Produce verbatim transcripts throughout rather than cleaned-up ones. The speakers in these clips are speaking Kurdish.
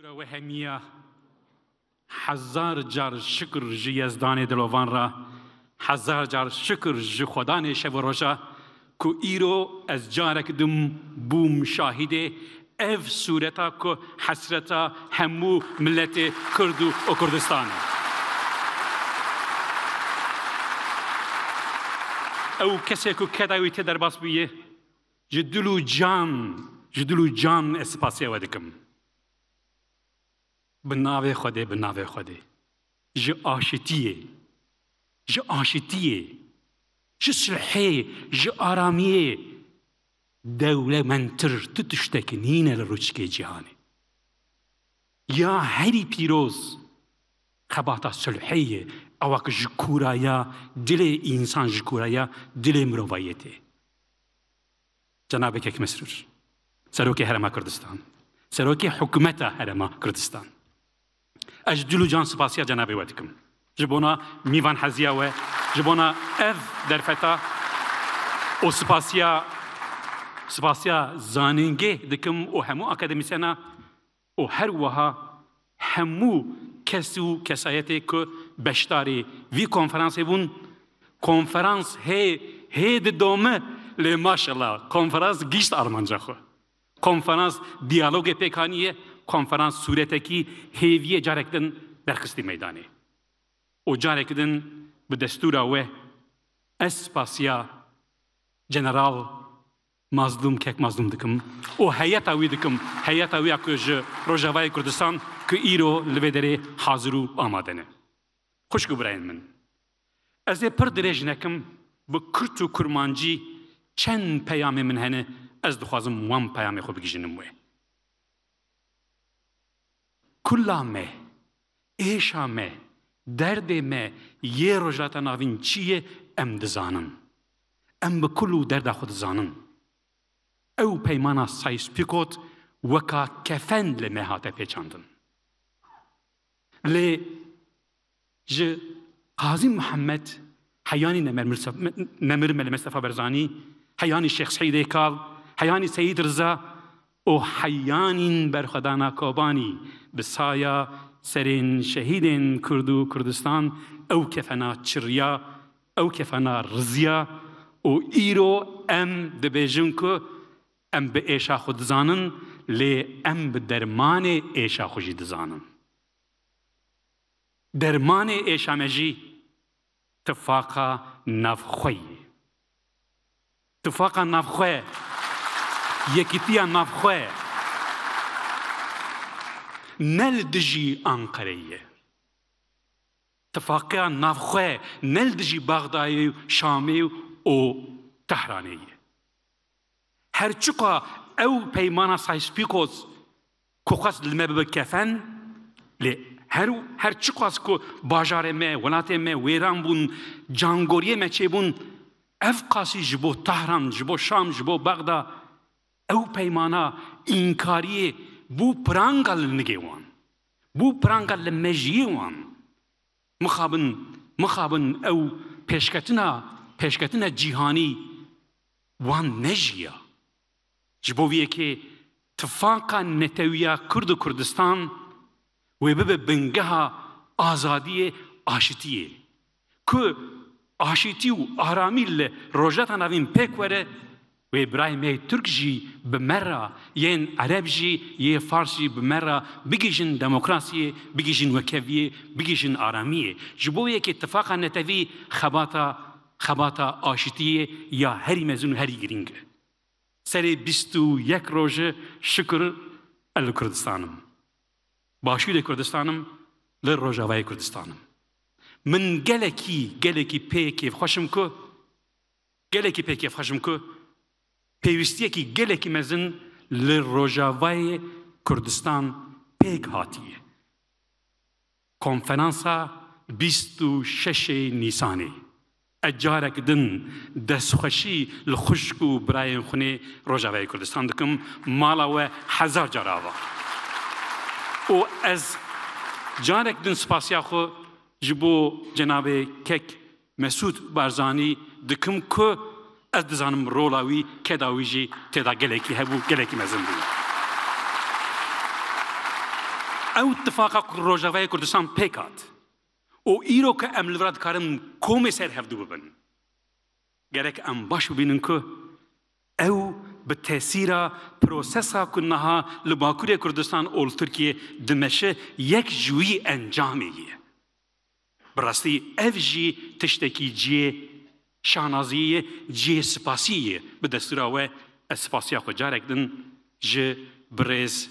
Wehemiya, hezar car şikir ji Yezdanê dilovan re, hezar car şikir ji Xwedanê şev û roja ku îro ez carek din bûm şahidê ev sûreta ku hesreta hemû miletê Kurd û, û Kurdistan e. Ew kesê ku keda wî tê derbas bûye, ji dil û can, ji dil û can ez spasiya we dikim. Bi navê Xwedê, bi navê Xwedê. Ji aşitiyê, ji aşitiyê, ji sulhê, ji aramiyê dewlemendtir tu tiştek nîne li rûçikê cîhanê. Ya herî pîroz xebata sulhê ye, ewa ku ji kûraya dilê însan, ji kûraya dilê mirovayetê. Cenabê Kek Mesrûr, Serokê Herêma Kurdistan, Serokê Hikûmeta Herêma Kurdistan. Ez ji dil û can spasiya cenabê we dikim. Ji bona mîvanheziya we, ji bona ev derfeta û spasiya, spasiya zanîngeh dikim û hemû akademîsyena û her wiha hemû kes û kesayetê ku beşdarî vî konferansê bûn, konferans hê, hê didome, lê maşallah, konferans gihîşt armanca xwe. Konferans diyalogê pêk aniye, konferans sûretekî hêviyê carek din derxistî meydanê. Û carek din bi destûra we ez spasiya General Mazlûm, Kek Mazlûm dikim û heyeta wî dikim, heyeta wî ya ku ji Rojavayê Kurdistan ku îro li vê derê hazir û amade ne. Xwişk û birayên min, ez ê pir dirêj nekim, bi kurt û kurmancî çend peyamê min hene, ez dixwazim wan peyamê xwe bigihînim wê. Kula me, êşa me, derdê me yê Rojhilata Navîn çi ye, em dizanin. Em bi kul û derda xwe dizanin. Ew peymana Sykes-Picot weka kefen li me hate pêçandin. Lê ji Qazî Mihemed, heyanî Nemir Mirse-, Nemir Mele Mistefa Barzanî, heyanî Şêx Seîdê Kal, heyanî Seyîd Riza û heyanîn berxwedana Kobanî bi saya serên şehîdên Kurd û Kurdistan ew kefena çiriya, ew kefena riziya û îro em dibêjin ku em bi êşa xwe dizanin, lê em bi dermanê êşa xwe jî dizanin. Dermanê êşa me jî tifaqa navxwe ye. Tifaqa navxwe, yekîtiya navxwe ne li dijî Anqereyê ye. Tifaqiya navxwe ne li dijî Bexdayê û Şamê û Tehranê ye. Her çiqa ew peymana Sykes-Picot ku xwest li me bibe kefen, lê her, her çiqas ku bajarê me, welatê me wêran bûn, cangoriyê me çêbûn, ev qasî ji bo Tahran, ji bo Şam, ji bo Bexda, ew peymana înkariyê bû piranga li nigê wan, bû piranga li mejiyê wan. Mixabin, mixabin ew pêşketina, pêşketina cîhanî wan nejiya. Ji bo vê yekê tifaqa netewiya Kurd û Kurdistan wê bibe bingeha azadiyê, aşitiyê. Ku aşitî û aramî li Rojhilata Navîn pêk were, wê birayê me yê Tirk jî bi me re, yên Ereb jî, yê Fars jî bi me re bigihîjin demokrasiyê, bigihîjin wekheviyê, bigihîjin aramiyê. Ji bo yekê tifaqa netewî xebata, xebata aşitiyê ya herî mezin û herî girîng e. Serê bîst û yek rojê şikir ez li Kurdistan im. Başûrê Kurdistan im, li Rojavayê Kurdistan im. Min gelekî, gelekî pê kêfxweş im ku, gelekî pê kêfxweş im ku pêwîstiyekî gelekî mezin li Rojavayê Kurdistan pêk hatiye. Konferansa bîst û şeşê Nîsanê. Ez carek din destxweşî li xwişk û birayên xwinê Rojavayê Kurdistan dikim, mala we hezar car ava. Û ez carek din spasiya xwe ji bo cenabê Kek Mesûd Barzanî dikim ku ez dizanim rola wî, keda wî jî tê de gelekî hebû, gelekî mezin bû. Ew tifaqa ku Rojavayê Kurdistan pêk hat û îro ku em li vir dikarin komê ser hevdû bibin, gerek em baş bibînin ku ew bi tesîra prosesa ku niha li Bakurê Kurdistan û li Tirkiyê dimeşe yek ji wî encamê ye. Bi rastî ev jî tiştekî cihê şanaziyê ye, cihê spasiyê ye. Bi destûra we ez spasiya xwe carek din ji birêz,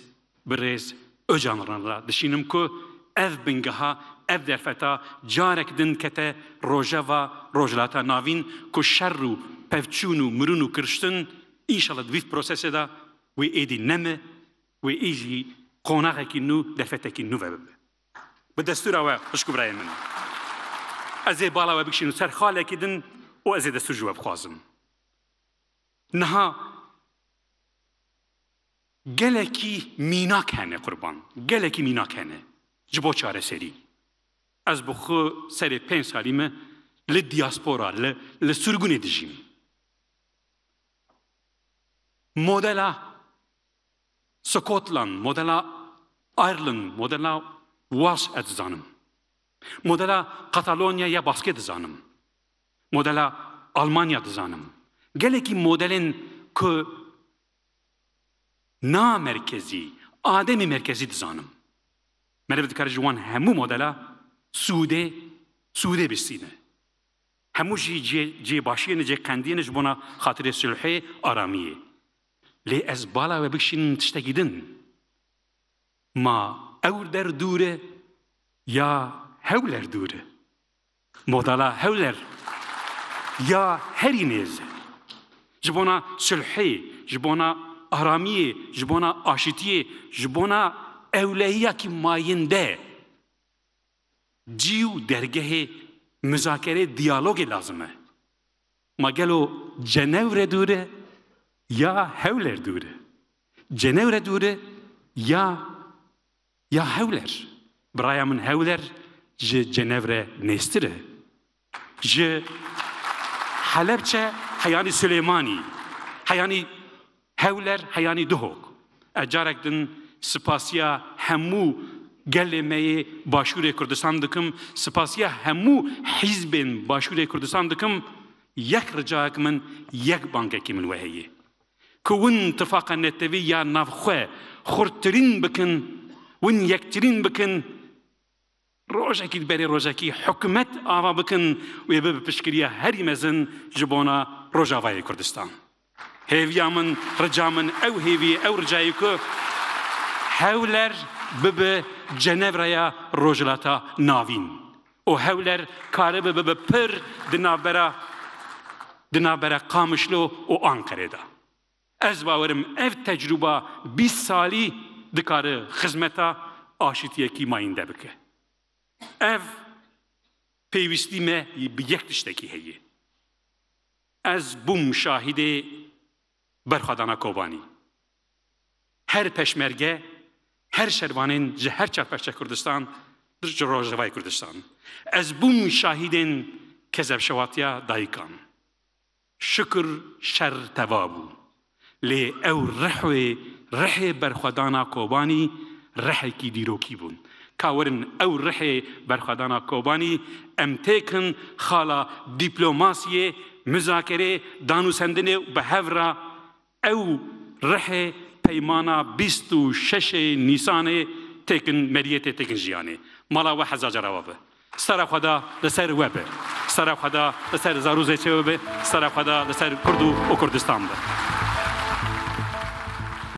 birêz Ocalan re dişînim ku ev bingeha, ev derfeta carek din kete rojeva Rojhilata Navîn ku şer û pevçûn û mirin û kiriştin înşallah di vî prosesê de wê êdî neme, wê ê jî qonaxekî nû, derfetekî nû ve bibe. Bi destûra we, xwişk û birayên min, ez ê bala we bikişînim ser xalekî din û ez ê destûr ji we bixwazim. Niha gelekî mînak hene qurban, gelekî mînak hene ji bo çareserî. Ez bi xwe serê pênc salî me li diaspora, li, li sirgûnê dijîm. Modela Scotland, modela Ireland, modela Wales ez dizanim. Modela Katalonya ya Baskê dizanim. Modela Almanya dizanim. Gelekî modelên ku na merkezî, ademê merkezî dizanim. Meriv dikare ji wan hemû modela sûdê, sûdê bistîne. Hemû jî cê, cê başiyê ne, cê qendiyê ne ji bona xatirê sulhê, aramiyê. Lê ez bala we bikişînim tiştekî din. Ma ew der dûr e ya Hewler dûr e? Modela Hewler ya herî nêz e? Ji bona sulhê, ji bona aramiyê, ji bona aşitiyê, ji bona ewlehiyakî mayînde cî û dergehê muzakerê, diyalogê lazim e. Ma gelo Cenevre dûr e ya Hewler dûr e? Cenevre dûr e ya, ya Hewler? Biraya min, Hewler ji Cenevre nêztir e. Ji Helebçe heyanî Silêmanî, heyanî Hewler, heyanî Duhok. Ez carek din spasiya hemû gelê me yê Başûrê Kurdistan dikim, spasiya hemû hîzbên Başûrê Kurdistan dikim. Yek ricayek min, yek bangekî min we heye. Ku win tifaqa netewî ya navxwe xurttirîn bikin, win yektirîn bikin, rojekî di berê rojekî hikûmet ava bikin, wê bibe piştgiriya herî mezin ji bona Rojavayê Kurdistan. Hêviya min, rica min, ew hêvî, ew ricayî ku Hewler bibe Cenevreya Rojhilata Navîn û Hewler karibe bibe pir di navbera, di navbera Qamişlo û Anqerê de. Ez bawerim ev tecrûba bîst salî dikare xizmeta aşitiyekî mayînde bike. Ev pêwîstî me bi yek tiştekî heye. Ez bûm şahidê berxwedana Kobanî. Her peşmerge, her şervanên ji her çar parçe Kurdistan, ji Rojavayê Kurdistan. Ez bûm şahidên kezebşewatiya dayikan. Şikir şer teva bû. Lê ew rih wê, rihê berxwedana Kobanî rihekî dîrokî bûn. Ka werin ew rihê berxwedana Kobanî em têkin xala dîplomasiyê, muzakerê, danûsendinê û bi hev re ew rihê peymana bîst û şeşê Nîsanê têkin meriyetê, têkin jiyanê. Mala we heza cara we be. Sera Xweda li ser we be. Sera Xweda li ser zar û zêçê we be. Sera Xweda li ser Kurd û, û Kurdistan be.